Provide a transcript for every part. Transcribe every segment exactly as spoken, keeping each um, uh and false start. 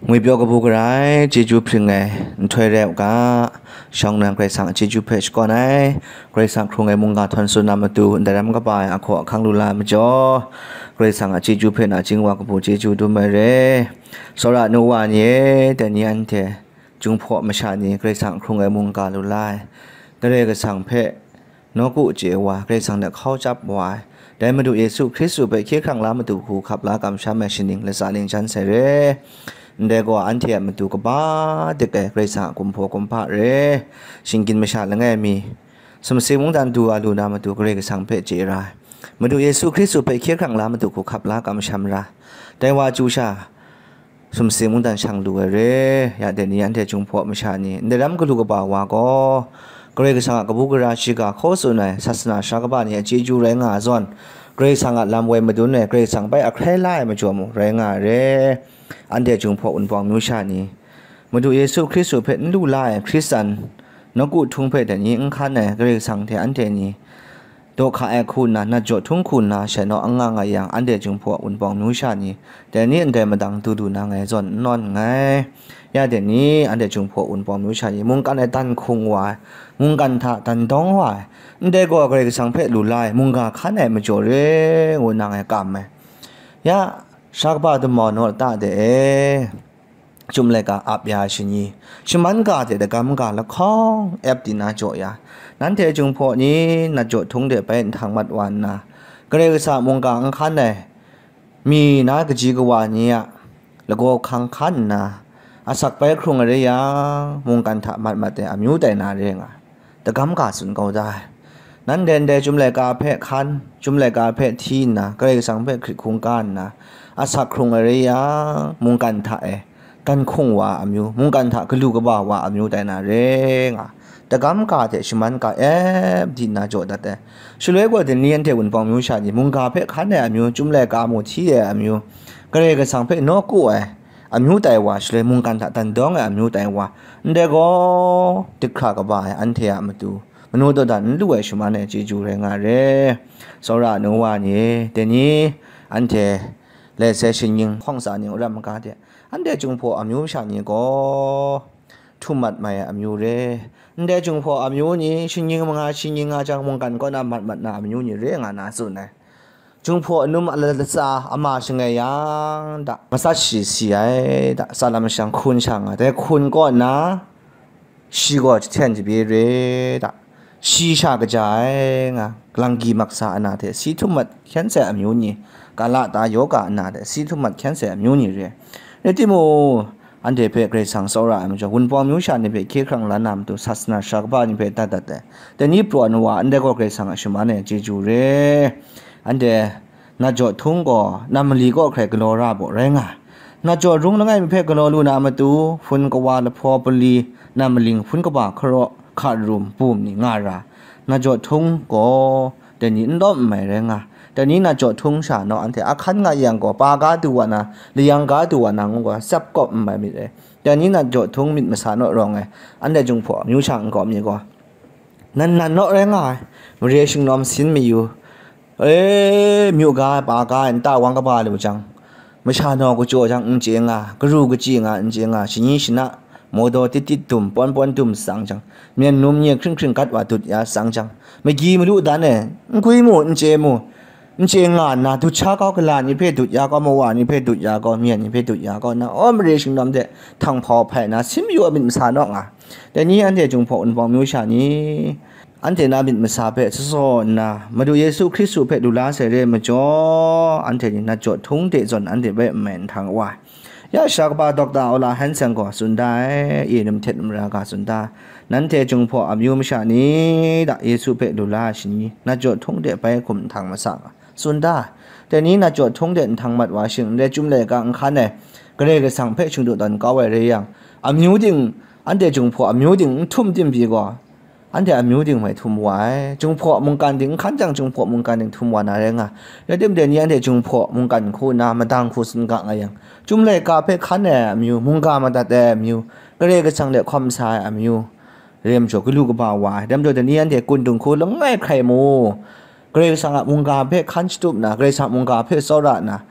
Ngwi pyaw kabu garai, chyeju hpring ai nhtoi rai u ga, shawng nnan Karai Kasang a chyeju hpe shakawn ai, Karai Kasang hkrung ai mungga htawn tsun na matu, ndaram kaba ai ahkaw ahkang lu la ai majaw, Karai Kasang a chyeju hpe nachying wa kabu chyeju dum ai re. Tsawra nu wa ni e, dai ni anhte, Jinghpaw masha ni Karai Kasang hkrung ai mungga lu la ai, Karai Kasang hpe nawku chye wa, Karai Kasang hte hkau chyap wa ai, dai Madu Yesu Hkristu hpe hkye hkrang la matu hku hkap la kamsham ai shaning latsa ningjan sai re. Ndai gaw, anhte a matu kaba dik ai Karai Kasang a kumhpaw kumhpa re, shinggyim masha langai mi, sumsing mungdan du wa lu na matu Karai Kasang hpe chye ra ai, Madu Yesu Hkristu hpe hkye hkrang la matu hku hkap la kamsham ra, dai wa chyu sha, sumsing mungdan shang lu ai re. Ya dai ni, anhte Jinghpaw masha ni, ndaram galu kaba wa gaw, Karai Kasang a kabu gara shiga hkaw tsun ai sasana sara kaba ni a chyeju rai nga ai zawn, Karai Kasang a lam woi madun ai, Karai Kasang bai ahkrai la ai majaw mung rai nga ai re. Anhte Jinghpaw Wunpawng myu sha ni, Madu Yesu Hkristu hpe n lu la ai Hkristan nawku htung hpe dai ni n hkan ai Karai Kasang hte anhte ni, daw hka ai hku nna, nat jaw htung hku nna, shai naw anga nga yang, anhte Jinghpaw Wunpawng myu sha ni, dai ni ndai madang du lu na ngai zawn n nawn nngai. Ya dai ni, anhte Jinghpaw Wunpawng myu sha ni, mungkan e dan hkung wa ai, mungkan hta dan dawng wa ai, ndai gaw Karai Kasang hpe lu la ai mungga hkan ai majaw re, ngu nna ngai kam ai. Ya, sara kaba damau naw lata de e, Chyum laika ap ya ai shani, shaman ga hte dagam ga lahkawng ep di na jaw ya, nanhte Jinghpaw ni nat jaw htung de bai nhtang mat wa nna, Karai Kasang mungga n hkan ai mi na kaji kawa ni a lagaw hkang hkan nna, asak bai hkrung ai rai yang, mungkan hta mat mat ai amyu tai na re nga ai. Dagam ga tsun kau da ai. Nanhte ndai Chyum laika hpe hkan, Chyum laika hpe hti nna, Karai Kasang hpe hkrit hkungga nna, asak hkrung ai rai yang, mungkan hta e dan hkung wa a amyu, mungkan hta galu kaba wa a amyu tai na re nga, dagam ga hte shaman ga ep di nna jaw dat ai. Shaloi gaw, dai ni anhte Wunpawng myu sha ni, mungga hpe hkan ai amyu, Chyum laika mu hti ai amyu, Karai Kasang hpe nawku ai amyu tai wa, shaloi mungkan hta dan dawng ai amyu tai wa, ndai gaw, dik hkra kaba ai anhte a matu, manu dawdan n lu ai shaman ai chyeju rai nga re. Tsawra nu wa ni, dai ni anhte lai sai shaning hkawng tsa ning ram maga de, anhte Jinghpaw amyu masha ni gaw htum mat mai ai amyu re. Ndai Jinghpaw amyu ni shaning manga shaning nga jang, mungkan kaw na mat mat na amyu ni re nga na tsun ai. Jinghpaw anum a latsa ama shangai yang da, matsat shi si ai da, tsa lam shang hkun sha nga, dai hkun kaw na, shi gaw jahten jabye re da, shi sha kaja ai nga, langgi maksa ana hte si htum mat hkyen sai amyu ni, kala ta yoga ana hte si htum mat hkyen sai amyu ni re. Rai timung, anhte hpe Karai Kasang tsawra ai majaw, Wunpawng myu sha ni hpe hkye hkrang la na matu, sasana sara kaba ni hpe dat dat ai. Dai ni praw ai wa, ndai gaw Karai Kasang a shaman ai chyeju re. Anhte nat jaw htung gaw nam mali kaw hkrai galaw ra baw rai nga ai. Nat jaw rung langai mi hpe galaw lu na matu, hpun kawa lahpaw pali, nam maling hpun kaba hkaraw, hka rum, bum ni nga ra. Nat jaw htung gaw, dai ni n lawm n mai rai nga. Dai ni nat jaw htung sha naw anhte ahkan nga yang gaw, pa ga du wa na, layang ga du wa na ngu gaw, tsap kawp n mai myit ai. Dai ni nat jaw htung myit masa naw rawng ai, anhte Jinghpaw amyu sha nkau mi gaw, nan nan naw rai nga ai, mare shingnawm sin mayu, e, myu ga ai, pa ga ai, nta wang kaba lu jang, masha naw kachyaw jang n chye nga, karu kachyi nga n chye nga, shani shana, mawdaw tit tit dum, pawn pawn dum tsang jang, myen num nye hkring hkring gat wa dut ya tsang jang, magyi malu dan e, n gwi mu, n chye mu, n chye nga nna, dut sha kau gala ni hpe dut ya kau, mawa ni hpe dut ya kau, myen ni hpe dut ya kau nna, aw, mare shingnawm de htanghpau hpai nna, sin mayu a myit masa naw nga. Dai ni anhte Jinghpaw Wunpawng myu sha ni, anhte na myit masa hpe sasaw nna, Madu Yesu Hkristu hpe lu la sai re ai majaw, anhte ni nat jaw htung de zawn anhte bai n mai nhtang wa ai. Ya sara kaba Dokta Ola Hanson gaw tsun da ai, e, num htet num ra ga tsun da, nanhte Jinghpaw amyu masha ni da Yesu hpe lu la ai shani, nat jaw htung de bai hkum nhtang masa nga, tsun da ai. Dai ni nat jaw htung de nhtang mat wa shing, ndai Chyum laika n hkan ai, Karai Kasang hpe shingdu tawn kau ai rai yang, amyu ting, anhte Jinghpaw amyu ting n htum tim pyi gaw, anhte amyu ting mai htum wa ai. Jinghpaw mungkan ting n hkan jang, Jinghpaw mungkan ting htum wa na rai nga. Rai timung, dai ni anhte Jinghpaw mungkan hku nna madang hku tsun ga nga yang, Chyum laika hpe hkan ai amyu, mungga madat ai amyu, Karai Kasang de hkawm sa ai amyu, rai majaw, galu kaba wa ai. Dai majaw, dai ni anhte kun dinghku langai hkrai mu, Karai Kasang a mungga hpe hkan shatup nna, Karai Kasang mungga hpe tsawra nna,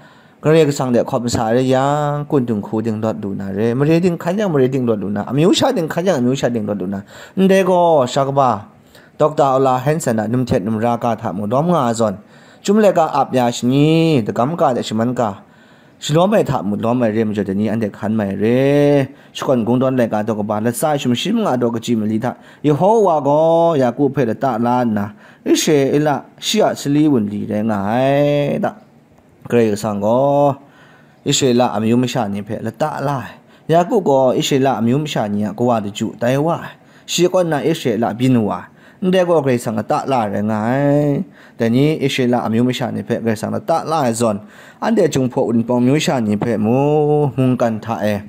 Karai Kasang de hkawm sa ai rai yang, kun dinghku ding lawt lu na re, mare dinghkan yang mare ding lawt lu na, amyu sha dinghkan yang amyu sha ding lawt lu na, ndai gaw sha kaba, Dokta Ola Hanson a num htet num ra ga hta mu lawm nga ai zawn, chyum laika ap ya shani, dagam ga de shaman ga, shalawm ai hta mu lawm ai re majaw, dai ni anhte hkan mai re. Shakawn kungdawn laika daw kaba, latsa ai sumshi manga daw kaji mali hta, Yehowa gaw Yaku hpe lata la nna, Israela shi a sali wunli rai nga ai da. Karai Kasang gaw Israela amyu masha ni hpe lata la ai. Yaku gaw Israela amyu masha ni a kawa laju tai wa ai. Shi kaw nna Israela byin wa ai. Ndai gaw Karai Kasang lata la ai rai nga ai. Dai ni Israela amyu masha ni hpe Karai Kasang lata la ai zawn, anhte Jinghpaw Wunpawng myu sha ni hpe mu, mungkan hta e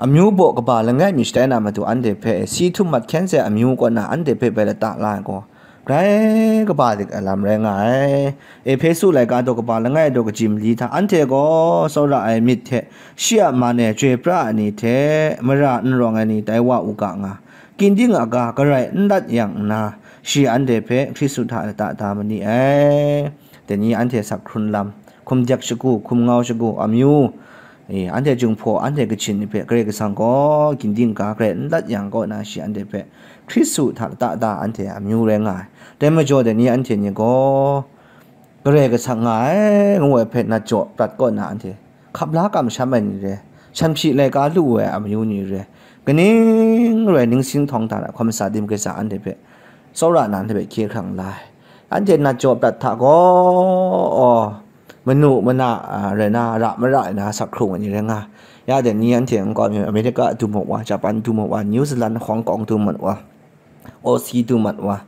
amyu baw kaba langai mi shatai na matu anhte hpe si htum mat hkyen sai amyu kaw na anhte hpe bai lata la ai gaw, grai kaba dik ai lam rai nga ai. Ehpesu laika daw kaba langai daw kaji mali hta, anhte gaw tsawra ai myit hte shi a man e chyoi pra ai ni hte mara n rawng ai ni tai wa u ga nga, ginding a ga garai n lat yang nna, shi anhte hpe Hkristu hta lata da ma ni ai. Dai ni anhte sak hkrun lam, hkum dek shagu, hkum ngau shagu, amyu, e, anhte Jinghpaw, anhte Kachin ni hpe Karai Kasang gaw ginding ga garai n lat yang kaw na, shi anhte hpe Hkristu hta lata da anhte amyu rai nga ai. Dai majaw, dai ni anhte ni gaw Karai Kasang nga ai ngu ai hpe nat jaw prat kaw na, anhte hkap la kamsham ai ni re, shan hpyi laika lu ai amyu ni re, kaning rai ningsin htawng hta na hkawm sa dim Karai Kasang anhte hpe tsawra na, anhte hpe hkye hkrang la ai. Anhte nat jaw prat hta gaw, aw, manu mana, a, rai na, ra mara ai na, sak hkrung ai ni rai nga. Ya dai ni anhte nkau mi, America du mu wa, Japan du mu wa, New Zealand, Hong Kong du mu wa, Aussie du mat wa,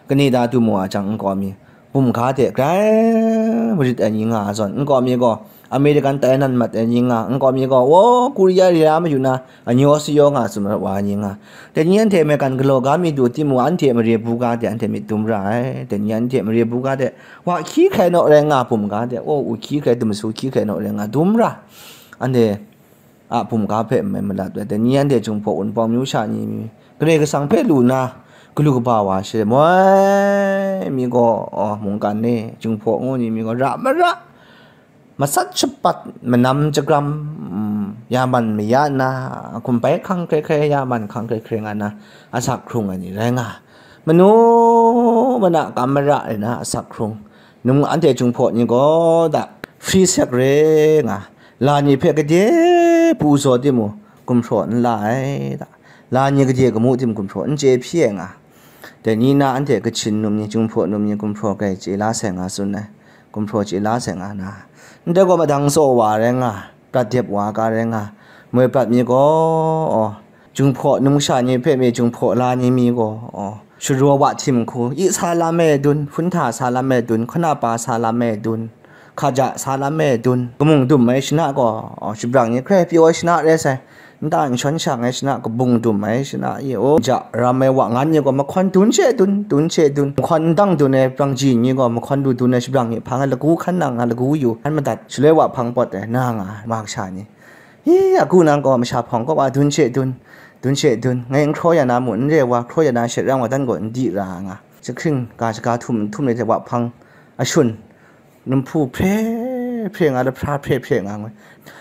Canada du mu wa jang, nkau mi, bum ga de grai marit ai ni nga ai zawn, nkau mi gaw American tai nan mat ai ni nga, nkau mi gaw, wo, Korea ria mayu na, anyaw sayaw nga tsun mat wa ai ni nga. Dai ni anhte maigan galaw ga mi du timung, anhte mare bu ga de anhte myit dum ra ai. Dai ni anhte mare bu ga de, wa hkyi hkrai naw rai nga, bum ga de, o, u hkyi hkrai, dum su hkyi hkrai naw rai nga, dum ra. Anhte a bum ga hpe n mai malat ai. Dai ni anhte Jinghpaw Wunpawng myu sha ni mi, Karai Kasang hpe lu na, galu kaba wa she moi mi gaw, aw, mungkan ni, Jinghpaw ngu ni mi gaw, ra mara, matsat shapat, manam jagram, mm, ya man maya na, hkum bai hkang hkrai hkrai, ya man hkang hkrai hkrai nga na, asak hkrung ai ni rai nga. Manu mana kam mara ai na, asak hkrung. Num anhte Jinghpaw ni gaw da, free sek re nga, la ni hpe gade pu zaw timung, gumhpraw n la ai da, la ni gade gamu tim gumhpraw n chye hpyi ai nga. Dai ni na anhte Kachin num ni, Jinghpaw num ni gumhpraw grai chye la sai nga tsun ai, gumhpraw chye la sai nga na, ndai gaw madang tsaw wa rai nga, prat dep wa ga rai nga, moi prat mi gaw, aw, Jinghpaw numsha ni hpe mi Jinghpaw la ni mi gaw, aw, sharaw wa htim hku, i sa lam e dun, hpunhta sa lam e dun, hkanapa sa lam e dun, hkaja sa lam e dun, kamung dum ai shana gaw, aw, shabrang ni hkrai pyaw ai shana rai sai, nta nshawn shang ai shana, kabung dum ai shana, i, aw, ja ram ai wa ngan ni gaw mahkawn dun she dun, dun she dun, mahkawn ndang dun ai brangji ni gaw mahkawn lu dun ai shabrang ni hpang ai lagu hkan nang nga lagu yu, hkan madat, shaloi wa hpang pawt ai na nga, ma kasha ni. Hi, a ku nang gaw masha hpawng kaw wa dun she dun, dun she dun, ngai n hkraw ya na mu, n re wa, hkraw ya na she rang wa dan gaw n di ra nga. Jahkring ga shaga htum htum le wa hpang ashun, numhpu hpre hpre nga, lahpra hpre hpre nga ngoi.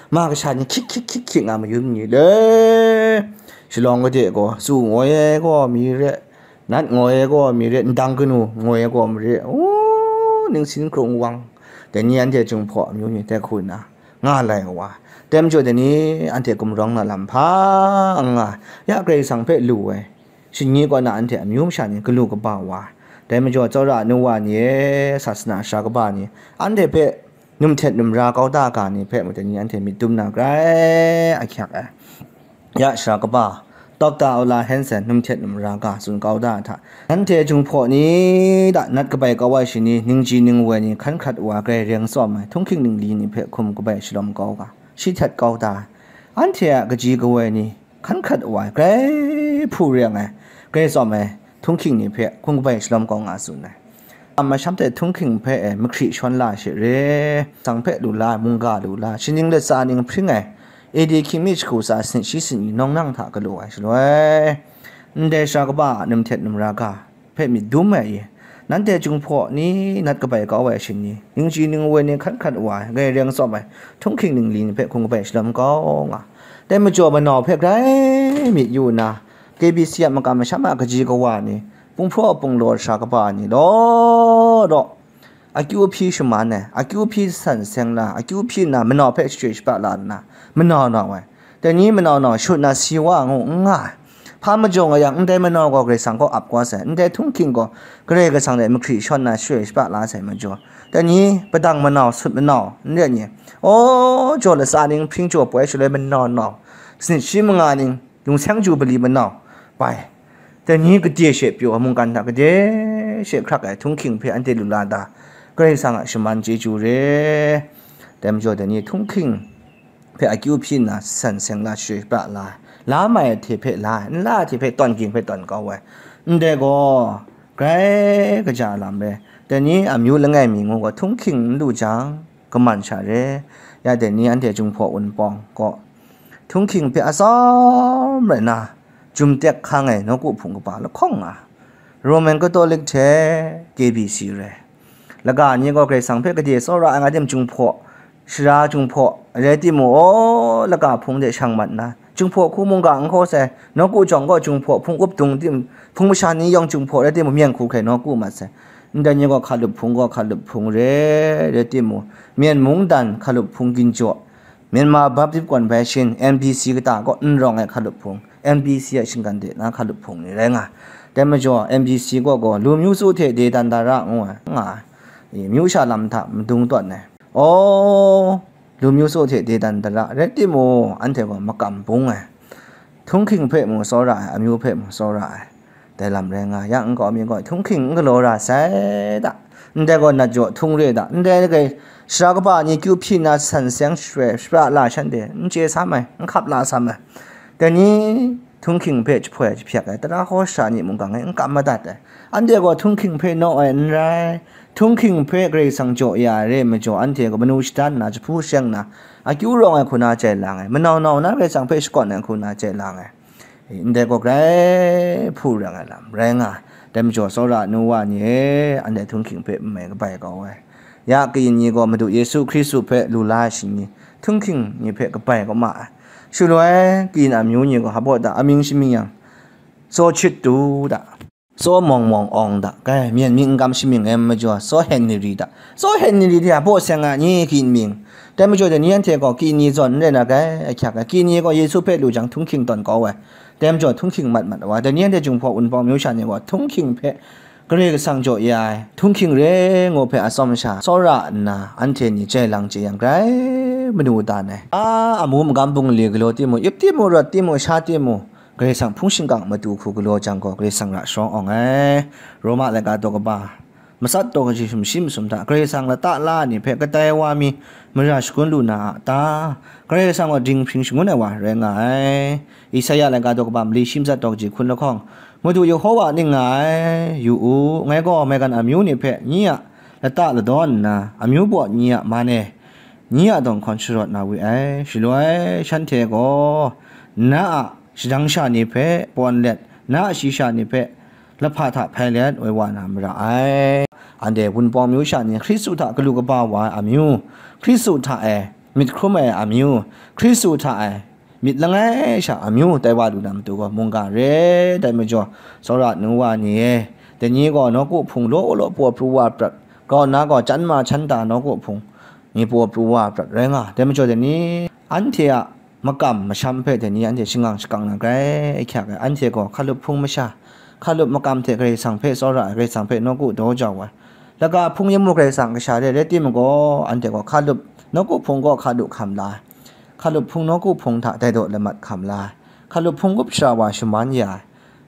Ma kasha ni hkyik hkyik hkyik hkyik nga mayun ni le, shalawng kade gaw, tsu ngoi ai gaw mi re, nat ngoi ai gaw mi re, ndang kanu ngoi ai gaw mi re, u, ningsin hkrung wang, dai ni anhte Jinghpaw amyu ni tai hku nna, nga lai wa. Dai majaw dai ni anhte gumrawng na lam hpa n nga, ya Karai Kasang hpe lu ai, shingni kaw na anhte amyu masha ni galu kaba wa. Dai majaw tsawra nu wa ni e, sasana sara kaba ni, anhte hpe num htet num ra kau da ga ni hpe mung dai ni anhte myit dum na grai ahkyak ai. Ya sara kaba, Dokta Ola Hanson num htet num ra ga tsun kau da hta, nanhte Jinghpaw ni da nat kabai kau ai shani, ningji ningwoi ni hkan hkrat wa grai reng tsawm ai, htunghking ningli ni hpe hkum kabai shalawm kau ga, shi htet kau da ai. Anhte a kaji kawoi ni hkan hkrat wa ai, grai hpu reng ai, grai tsawm ai, htunghking ni hpe hkum kabai shalawm kau nga tsun ai. Masham hte htunghking hpe e mahkri shawn la she re, sang hpe lu la, mungga lu la, shaning latsa ning hpring ai, A D hkying mi jahku tsa sanit shi sanit ni nawng nang hta galaw ai shaloi, ndai sara kaba a num htet num ra ga hpe myit dum ai i, Nanhte Jinghpaw ni nat kabai kau ai shing ni, ningchyi ningwoi ni hkan hkrat wa ai, grai reng tsawp ai, htunghking ningli ni hpe hkung kabai shalawm kau nga. Dai majaw manau hpe grai myit yu nna, K B C a makam masham a kaji kawa ni, punghpraw punglaw sha kaba ni law law, akyu ahpyi shaman ai, akyu ahpyi san seng la, akyu ahpyi nna manau hpe shachyoi shapra la nna, manau nau ai. Dai ni manau nau shut na si wa ngu n nga ai. Hpa majaw nga yang, ndai manau gaw Karai Kasang kaw ap kau sai, ndai htunghking gaw Karai Kasang hte mahkri shawn na shachyoi shapra la sai majaw, dai ni padang manau sut manau n ret ni, aw, jaw latsa ning hpring jaw poi shaloi manau nau, sanit shi manga ning lungseng ju bali manau bai, dai ni gade she pyaw ai mungkan hta gade she hkrak ai htunghking hpe anhte lu la da, Karai Kasang a shaman chyeju re. Dai majaw dai ni htunghking hpe akyu hpyi nna san seng la shachyoi shapra la ai, la mai hte hpe la ai, n la hte hpe tawn ging hpe tawn kau ai, ndai gaw grai kaja lam re. Dai ni amyu langai mi ngu gaw htunghking n lu jang, kaman sha re. Ya dai ni anhte Jinghpaw Wunpawng gaw htunghking hpe atsawm rai nna, jum tek hkang ai nawku hpung kaba lahkawng nga, Roman Catholic hte K B C re. Laga ni gaw Karai Kasang hpe gade tsawra ai nga tim Jinghpaw, sara Jinghpaw rai timung, aw, laga hpung de shang mat nna, Jinghpaw hku mungga n hkaw sai, nawku jawng gaw Jinghpaw hpung up dung tim, hpung masha ni yawng Jinghpaw rai timung, myen hku hkrai nawku mat sai. Ndai ni gaw hkalup hpung gaw hkalup hpung re, rai timung, Myen mungdan hkalup hpung ginjaw, Myanmar Baptist Convention, M B C kata kaw n rawng ai hkalup hpung, M B C a shinggan de na hkalup hpung ni rai nga ai. Dai majaw, M B C kaw gaw, lu myu su hte de dan da ra ngu ai, nga ai. E, myu sha lam hta madung tawn ai. Aw, lu myu su hte de dan da ra, rai timung, anhte gaw makam bung ai. Htunghking hpe mung tsawra ai, amyu hpe mung tsawra ai. Dai lam rai nga yang, nkau mi gaw htunghking n galaw ra sai da, ndai gaw nat jaw htung re da, ndai gai sara kaba ni kyu hpyi nna san seng shachyoi shapra la shanhte n chye sam ai, n hkap la sam ai. Dai ni htunghking hpe jahpoi jahpyak ai, tara hkaw sha ni mungga e n kam madat ai. Anhte gaw htunghking hpe naw ai n rai, htunghking hpe Karai Kasang jaw ya ai re ai majaw, anhte gaw manu shadan nna jahpu sheng nna, akyu rawng ai hku na jai lang ai, manau nau na Karai Kasang hpe shakawn ai hku na jai lang ai. Ndai gaw grai hpu rang ai lam rai nga ai. Dai majaw, tsawra nu wa ni e, anhte htunghking hpe n mai kabai kau ai. Ya kayin ni gaw Madu Yesu Hkristu hpe lu la ai shing ni, htunghking ni hpe kabai kau ma ai. Shaloi kayin amyu ni gaw hpaw da, amying shamying yang, Tsaw Chit Tu da, Tsaw Mawng Mawng Awng da, kai, myen mying n kam shamying ai majaw, Tsaw Henri da, Tsaw Henri de hpaw seng a ni kayin mying. Dai majaw, dai ni anhte gaw kayin ni zawn n rai na, kai, ahkyak ai. Kayin ni gaw Yesu hpe lu jang htunghking tawn kau ai. Dai majaw, htunghking mat mat wa, dai ni anhte Jinghpaw Wunpawng myu sha ni gaw htunghking hpe Karai Kasang jaw ya ai, htunghking re ngu hpe atsawm sha tsawra nna, anhte ni jai lang chye yang, grai manu dan ai. A, amu magam bungli galaw timung, ip timung, rawt timung, sha timung, Karai Kasang hpung shingkang matu hku galaw jang gaw, Karai Kasang ra sharawng awng ai. Roma laika daw kaba matsat daw kaji sumshi masum hta, Karai Kasang lata la ai ni hpe kadai wa mi mara shagun lu na a ta? Karai Kasang gaw dinghpring shangun ai wa rai nga ai. Isaya laika daw kaba mali shi matsat daw kaji hkun lahkawng, Madu Yehowa ning nga ai, yu u, ngai gaw maigan amyu ni hpe nye a lata ladawn nna, amyu baw ni a man e, nye a dawng hkawn sharawt na we ai. Shaloi shanhte gaw na a shadang sha ni hpe pawn let, na a shayi sha ni hpe lahpa hta hpai let woi wa na mara ai. Anhte Wunpawng myu sha ni Hkristu hta galu kaba wa ai amyu, Hkristu hta e myit hkrum ai amyu, Hkristu hta e myit langai sha amyu tai wa lu na matu gaw mungga re. Dai majaw, tsawra nu wa ni e, dai ni gaw nawku hpung law law paw pru wa prat, grau nna gaw chyan ma chyan ta nawku hpung ni paw pru wa prat rai nga. Dai majaw, dai ni anhte a makam masham hpe dai ni anhte shangang shakang na grai ahkyak ai. Anhte gaw hkalup hpung masha, hkalup makam hte Karai Kasang hpe tsawra ai, Karai Kasang hpe nawku daw jau ai. Laga hpung yam mu Karai Kasang kasha re, rai timung gaw, anhte gaw hkalup, nawku hpung gaw hkalup hkam la ai. Hkalup hpung nawku hpung hta dai daw lamat hkam la ai. Hkalup hpung gup shara wa shaman ya ai.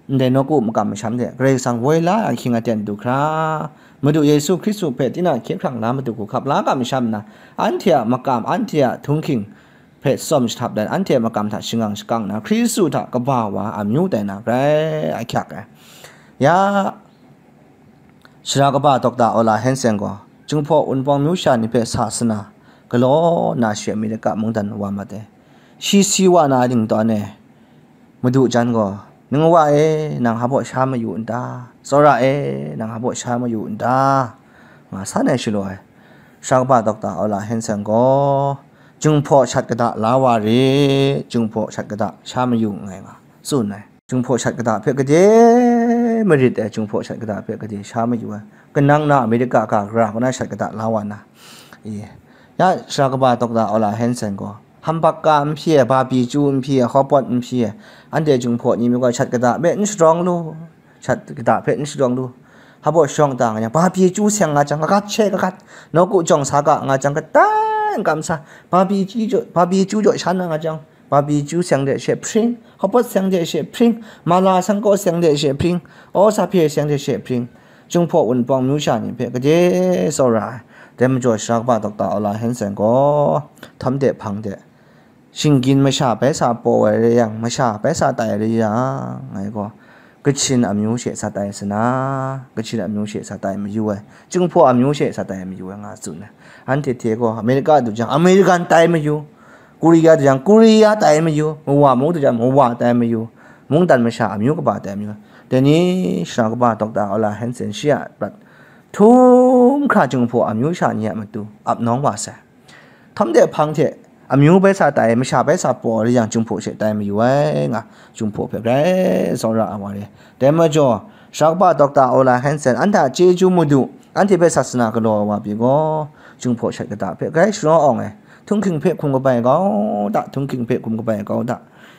Ndai nawku makam masham de Karai Kasang woi la ai ahkying aten du hkra, Madu Yesu Hkristu hpe tinang hkye hkrang na matu hku hkap la kamsham nna, anhte a makam, anhte a htunghking hpe tsawm jahtap dan, anhte a makam hta shangang shakang nna, Hkristu hta kaba wa amyu tai na grai ahkyak ai. Ya, Sara kaba Dokta Ola Hanson gaw Jinghpaw Wunpawng myu sha ni hpe sa sana galaw nna shi Amerika mungdan wa mat ai. Shi si wa na ning tawn e, Madu jan gaw Ningwa e, nang hpa baw sha mayu n ta? Tsawra e, nang hpa baw sha mayu n ta? Nga san ai shaloi, Sara kaba Dokta Ola Hanson gaw, Jinghpaw shat kata la wa re, Jinghpaw shat kata sha mayu nngai, nga tsun ai. Jinghpaw shat kata hpe gade marit ai, Jinghpaw shat kata hpe gade sha mayu ai. Kanang na Amerika ga gara kaw na shat kata la wa na, e, ya Sara kaba Dokta Ola Hanson gaw, Hambaka n hpyi ai, Babichu n hpyi ai, Hawpawt n hpyi ai, anhte Jinghpaw ni mi gaw shat kata hpe n shadawng lu, shat kata hpe n shadawng lu. Hpa baw shadawng ta nga yang, Babichu seng nga jang, kagat she kagat, nawku jawng sa ga nga jang, katai n kam sa, Babichu jaw, Babichu jaw shan na nga jang, Babichu seng de she hpring, Hawpawt seng de she hpring, Mala Sangkaw seng de she hpring, Awsaphe seng de she hpring, Jinghpaw Wunpawng myu sha ni hpe gade tsawra ai. Dai majaw Sara kaba Dokta Ola Hanson gaw, htam de hpang de, shinggyim masha bai sa paw ai rai yang, masha bai sa tai rai yang, ngai gaw, Kachin amyu she sa tai sana, Kachin amyu she sa tai mayu ai, Jinghpaw amyu she sa tai mayu ai, nga tsun ai. Anhte hte gaw, Amerika du jang, American tai mayu, Korea du jang, Korea tai mayu, Mawa mung du jang, Mawa tai mayu, mungdan masha amyu kaba tai mayu. Dai ni Sara kaba Dokta Ola Hanson shi a prat htum hkra Jinghpaw amyu sha ni a matu ap nawng wa sai. Htam de hpang hte amyu bai sa tai, masha bai sa paw rai yang, Jinghpaw she tai mayu ai, nga Jinghpaw hpe grai tsawra ai wa re. Dai majaw, Sara kaba Dokta Ola Hanson, anhte a chyeju madu, anhte hpe sasana galaw ai wa pyi gaw, Jinghpaw shat kata hpe grai sharawng awng ai, htunghking hpe hkum kabai kau da, htunghking hpe hkum kabai kau da,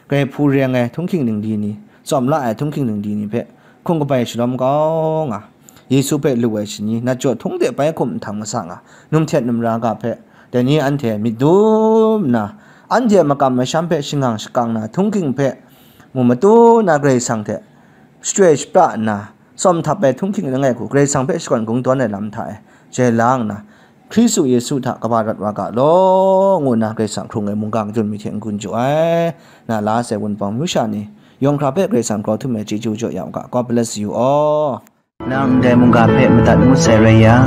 grai hpu reng ai htunghking ningli ni, tsawm la ai htunghking ningli ni hpe hkum kabai shalawm kau nga, Yesu hpe lu ai shani, nat jaw htung de bai hkum nhtang masa nga, num htet num ra ga hpe, dai ni anhte myit dum nna, anhte a makam masham hpe shangang shakang na, htunghking hpe mu matu na, Karai Kasang hte shachyoi shapra nna, tsawm htap ai htunghking langai hku Karai Kasang hpe shakawn kungdawn ai lam hta e jai la nna, Hkristu Yesu hta kaba rawt wa ga law, ngu nna Karai Kasang hkrung ai mungga kadun mi hte n-gun jaw ai. Na la sai Wunpawng myu sha ni, yawng hkra hpe Karai Kasang grau htum ai chyeju jaw ya u ga. God bless you all. Nang ndai mungga hpe madat ngut sai rai yang,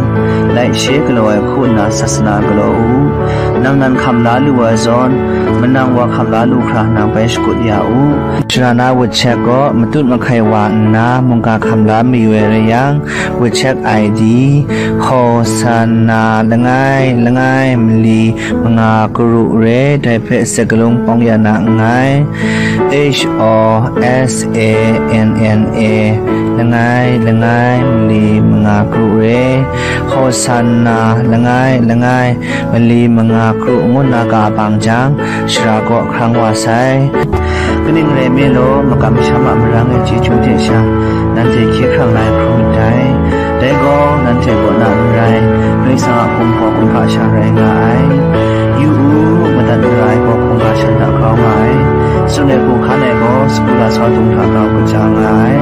laik she galaw ai hku nna sasana galaw u. Nang nan hkam la lu ai zawn, manang wa hkam la lu hkra nang bai shakut ya u. Sharana WeChat gaw matut mahkai wa nna mungga hkam la mayu ai rai yang, WeChat I D, Hosanna langai langai mali manga karu re, dai hpe sagalung pawng ya na nngai. H O S A N N A langai langai mali manga karu re, Hosanna langai langai mali manga karu ngu nna ga bang jang, shara kaw hkrang wa sai. Kaning rai nme law, makam masham a marang e chyeju hte sha, nanhte hkye hkrang lai hkrum ndai. Dai gaw, nanhte kaw na n rai, Karai Kasang a hkum hpaw hkum hkasha rai nga ai. Yu u, madat mara ai gaw hkungga shan hta grau nga ai. Tsun ai hku hkan ai gaw, sagu lasau dung hta grau kaja nga ai.